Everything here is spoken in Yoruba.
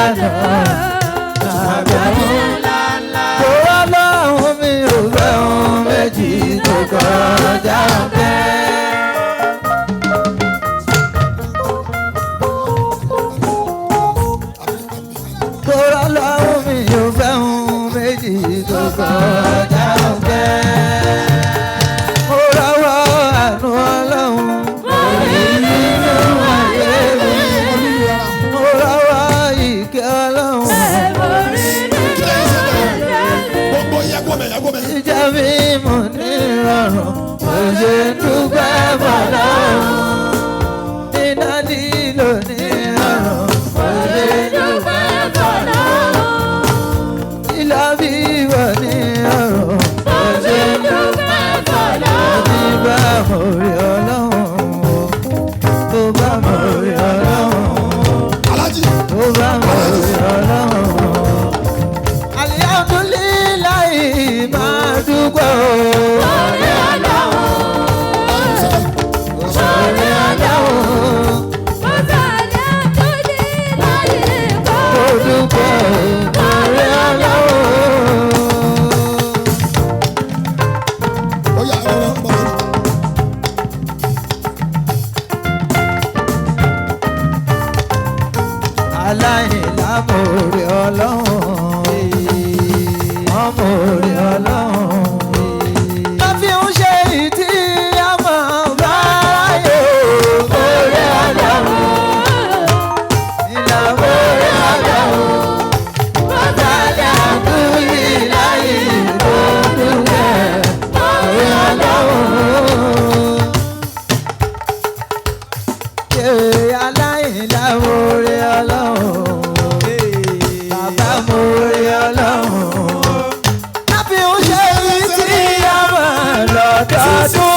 lánàá. Tó Ọlọ́run mi ò fẹ́ ohun méjì tó kọjá ọpẹ́. Tó Ọlọ́run mi ò fẹ́ ohun méjì tó kọjá ọpẹ́. Mo rọ́wọ́ àánú Ọlọ́run nínú ayé mi. Mo rọ́wọ́ ìkẹ́ Ọlọ́run. Gbogbo yagbọ́mẹ yagbọ́mẹ. Ìjà mi mò ní ìrọ̀rùn, mo ṣe dúpẹ́ fọlọ́run. Iná lílo ní ìrọ̀rùn, mo ṣe dúpẹ́ fọlọ́run. Ìlà bíbọ̀ ní ìrọ̀rùn, mo ṣe dúpẹ́ fọlọ́run. Ní bá mo rí Ọlọ́run, tó bá mo rí Ọlọ́run, Alájí. tó bá mo rí Ọlọ́run. Alihamdulilayi máa dúpẹ́ o. Orí Ọlọ́run. Mo dúpẹ́ o. Orí Ọlọ́run. Oya ẹ lọ bọ̀. Aláìlá mo rí Ọlọ́run. Wọ́n mo rí Ọlọ́run. Wọ́n fi ń ṣe ìdí àmọ́ báyò. Orí Ọlọ́run. Ìlà mo rí Ọlọ́run. Alhamdulilayi mo dúpẹ́. Orí Ọlọ́run. Ṣé aláìlá mo rí Ọlọ́run? Bàbá mo rí Ọlọ́run. Láfi ń ṣe èyí tí a máa lọ́dọọdún.